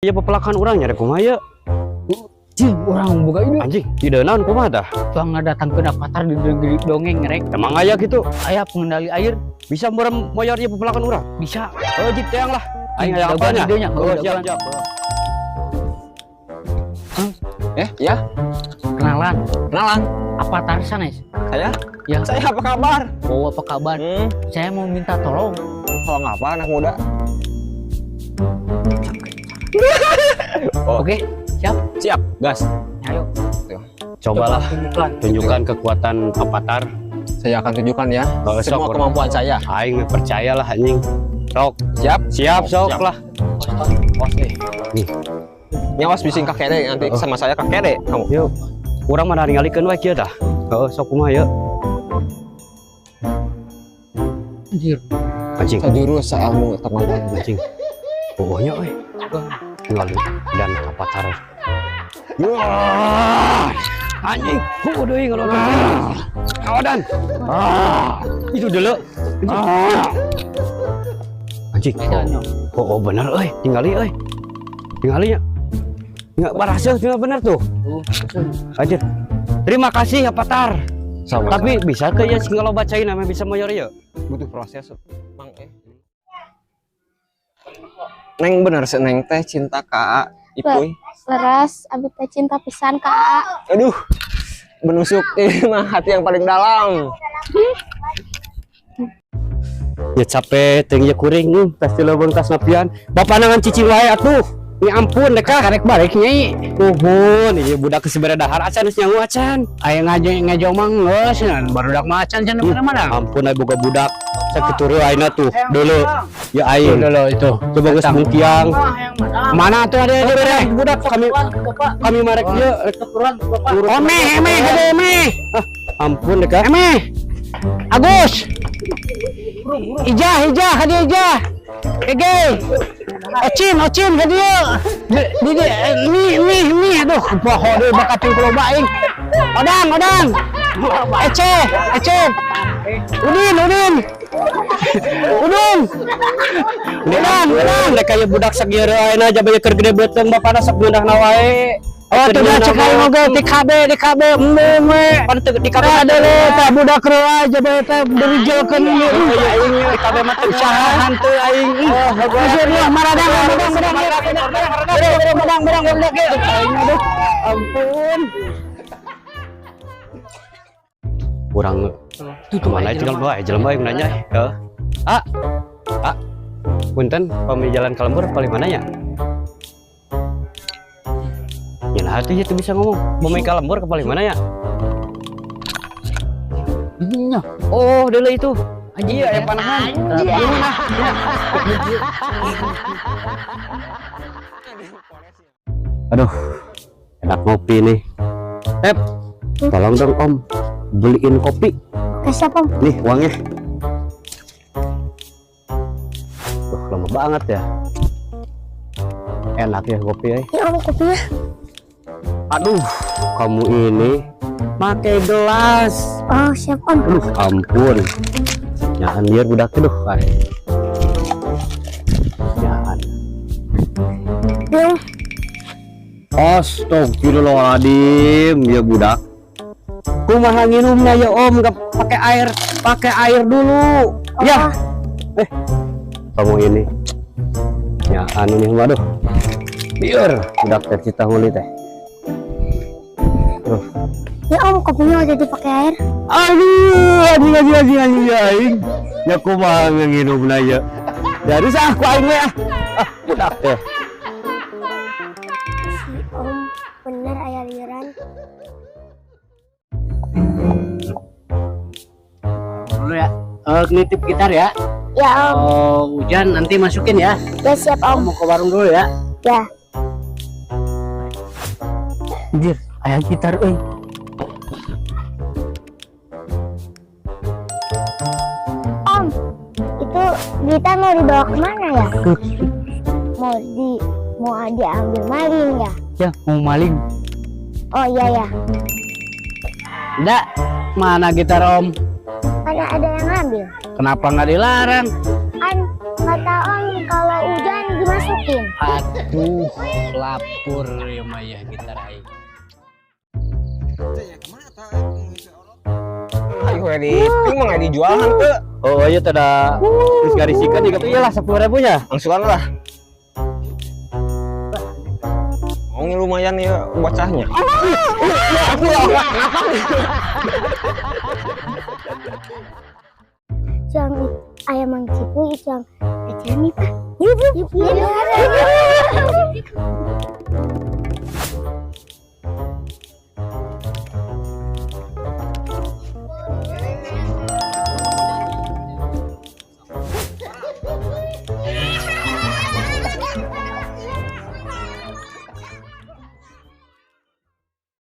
Ieu pepelakan urang nya rek kumaha ieu? Cing, urang boga ide. Anjing, ide naon kumaha tah? Tuang ngadatangkeun avatar di negeri dongeng rek. Emang aya gitu? Aya pengendali air. Bisa meureum moyor ieu pepelakan urang? Bisa. Oh, jik teang lah. Aing hayang Dagoan apalnya? idenya, Oh, siap, dagoan. Siap. Ya, Kenalan. Kenalan. Avatar sanes. Saya? Ya. Saya apa kabar? Oh, apa kabar? Saya mau minta tolong. Tolong apa anak muda? Oh. Oke, siap. Siap, gas. Ayo. Cobalah Tunjukkan. Tunjukkan kekuatan avatar. Saya akan tunjukkan ya Oh, sok, semua orang. Kemampuan saya. Aing percayalah anjing. Sok. Siap? Siap, sok Siap. Lah. Awas nih. Nih. Nyawas bising kakere nanti Oh. sama saya kakere kamu. Yuk. Urang mah ningalikeun wae kieu tah. Heeh, sok kumaha yeuh? Anjir. Anjing. Sajurus saelmu teman. Anjing. Oh, nya euy. Ningali dan avatar. Wah! Anjing, heueuh deui ngalor. Awadan. Ah, itu dulu. Ah. Anjing. Oh, oh bener euy, tingali euy. Tingali nya. Enggak berhasil, tinggal bener tuh. Oh, Anjir. Terima kasih avatar. Sama. Tapi bisa ke ya sing kalau bacain namanya bisa moyor ya. Butuh proses, Mang eh. Neng bener sih Neng teh cinta ka Ipuy. Leres, abi teh cinta pisan ka Aa. Aduh, menusuk ini mah hati yang paling dalam. Ya capek teuing ya kuring pasti leuweung tas napian. Bapak nangan cicing wae atuh. Ini ampun deh kah. Karek balik nyai. Nuhun, ieu budak geus bere dahar acan geus nyangu acan. Aya ngajo ngajo mah geus barudak mah acan cenah mana-mana. Ampun aya boga budak. Sakitu ayeuna tuh dulu. Ya aing. Dulu itu. Coba geus mungkiang. Mana tuh ada Oh, bere budak kami kami marek ieu rek Ome, eme, gede eme. Ah, ampun deh kah. Eme. Agus. Ijah, ijah, hadi ijah. Ege. Ocin, ocin, hadi yuk. Di, di, nih, nih, nih, aduh, poho deui bakat ting loba aing. Odang, odang. Ece, ece. Udin, Udin. Udin. Udang, udang, rek aya budak sagieu ayeuna aja keur gede beuteung bapana sok ngeunahna wae. Oh, tuh dah cek aing oge di KB, di KB, embung we. Pan teu di KB Ada le, tah budak reuah aja teh dirijelkeun ieu. Aing di KB mah teu Usaha hantu aing. Oh, Maksudnya maradang, maradang, maradang, maradang, maradang, maradang, maradang, Aing aduh, ampun. Kurang kemana tinggal bae jelema yang nanya. Heeh. Ah. Ah. Punten, pami jalan ka lembur paling mana ya? Ya nah tuh itu bisa ngomong. Pami ka lembur ke paling mana ya? Nya. Oh, dulu itu. Iya, ya panahan. Aduh, enak ngopi nih. Tep, tolong dong Om, beliin kopi. Oke, siap Om. Nih uangnya. Tuh, lama banget ya. Enak ya kopi ya. Ini Om kopinya. Aduh, kamu ini pakai gelas. Oh, siap Om. Aduh, ampun. Jangan liar budak aduh. Ay. Jangan. Ini Om. Astagfirullahaladzim, ya budak. Kumaha nginumnya ya Om, nggak pakai air, pakai air dulu. Ya. Kamu ini. Ya, anu nih, waduh. Biar budak teh cita huli teh. Tuh. Ya Om, kopinya udah dipakai air. Aduh, aduh, aduh, aduh, aduh, aing. Ya kumaha nginumna ya. Jadi sah ku aing we ah. Ah, budak teh. Si Om bener aya liuran. Dulu ya. Nitip gitar ya. Ya Om. Oh, hujan nanti masukin ya. Ya siap Om Om. mau ke warung dulu ya. Ya. Anjir, aya gitar euy. Om, itu gitar mau dibawa kemana ya? Mau diambil maling ya? Ya, mau maling. Oh iya ya. Enggak. Mana gitar Om? Mana ada yang ngambil? Kenapa nggak dilarang? Kan kata Om kalau hujan dimasukin. Diumpetin. Aduh, lapor ya mah ya gitar aing. Ayo di itu mah nggak dijual henteu. Oh iya tada terus garisikan juga iyalah 10.000 nya. Langsungan lah. Mau lumayan ya bocahnya. Aku lah. Jang ayam Mang Cipuy, jang kecil nih, Pak. Yuk, yuk, yuk.